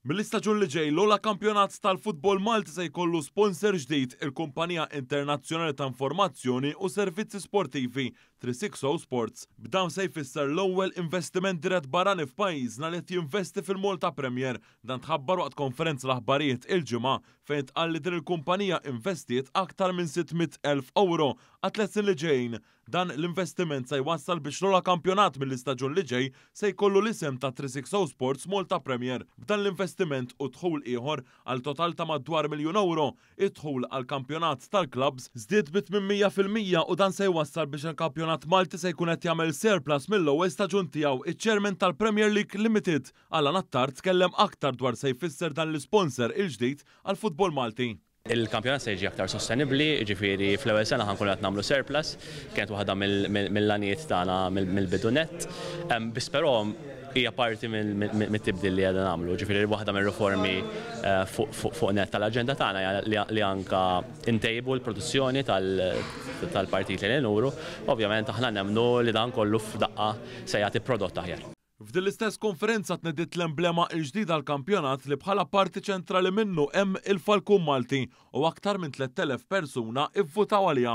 Mill-istaġun li ġej, l-ogħla kampjonat tal-futbol Malti se jkollu sponsor ġdid, il-kumpanija internazzjonali ta' informazzjoni u servizzi sportivi 360 Sports. B'dan se jfisser l-ewwel investiment dirett barrani f'pajjiżna li qed jinvesti fil-Malta Premier. Dan tħabbar waqt konferenza l-aħbarijiet il-Ġimgħa fejn tqal li din il-kumpanija investiet aktar minn 600,000 euro għat-tliet snin li ġejjin. Dan l-investiment se jwassal biex l-ogħla kampjonat mill-istaġun li ġej se jkollu l-isem ta' 360 Sports Malta Premier. B'dan l-investiment u dħul ieħor għal total ta' madwar 1,000,000 euro, id-dħul għall-kampjonat tal-klabbs żdied bi 800% u dan se jwassal biex il-kampjonat Malti se jkun qed jagħmel surplus mill-ewwel staġun tiegħu. Iċ-Chairman tal-Premier League Limited, Alan Attard tkellem aktar dwar se jfisser dan l-isponsor il-ġdid għall-futbol Malti. Il-kampjonat se jiġi aktar sostenibbli, jiġifieri fl-ewwel sena ħa nkunu qed nagħmlu surplus, kienet waħda mill-għanijiet tagħna mill-bidu nett. Biss però hija parti mit-tibdil li qegħdin nagħmlu, jiġifieri waħda mir-riformi fuq nett tal-aġenda tagħna hija li anke ntejbu l-produzzjoni tal-partiti li nuru. Ovvjament aħna nemmnu li dan kollu f'daqqa se jagħti prodott aħjar. F'din l-istess konferenza tnediet l-emblema l-ġdida għall-kampjonat li bħala parti ċentrali minnu hemm il-Falkun Malti u aktar minn 3,000 persuna ivvutaw għaliha.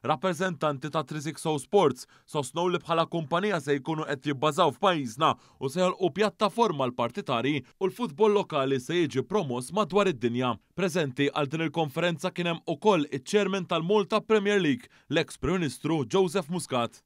Rappreżentanti ta' 360 Sports sostnew li bħala kumpanija se jkunu qed jibbażaw f'pajjiżna u se joħolqu pjattaforma għall-partitarji u l-futbol lokali se jiġi promoss madwar id-dinja. Preżenti għal din il-konferenza kien hemm ukoll iċ-Chairman tal-Malta Premier League, l-eks Prim Ministru Joseph Muscat.